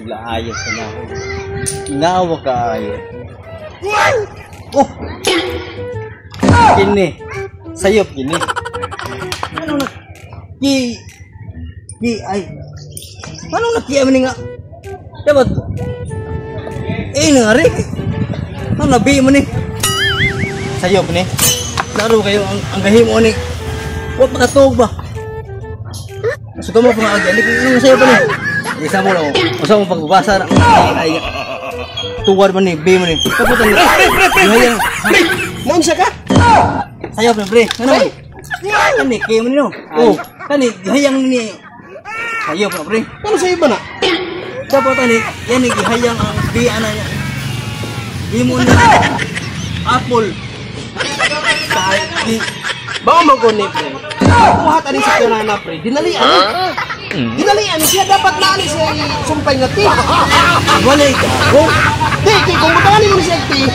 Wala ayos na ako. Inawa ka ayo. Oh! Kini. Sayop kini. Ano na? Ki... Ki ay... Ano na kiya man nga? Dapat... Eh nga rin. Ano na bi mo ni? Sayop ni. Laro kayo ang gahimo ni. Wa makatuog ba? So mo pa nga agi. Ano sayop ni? Isa mo lang. Usa mo pagbasa na ay tuwar man ni, B man ni. Tapos ang Pre, pre, pre, pre. Naunsa ka? Sayop na pre. Ano? Kani kay man no. Oh, kani gihayang ni. Sayop na pre. Ano sayo ba na? Dapat ani yan ni gihayang ang B ana niya. Di mo na apple. Sa di Bao man ko ni pre. Buhat ani sa kanana pre. Dinali ani. Dinalian siya, dapat na ani siya sumpay nga tea. Wala ka. Oh, di, di, kung butangan mo siya tea,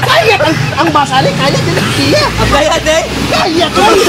kaya ang basali, kaya din tea. Ang kaya, te? Kaya, kaya.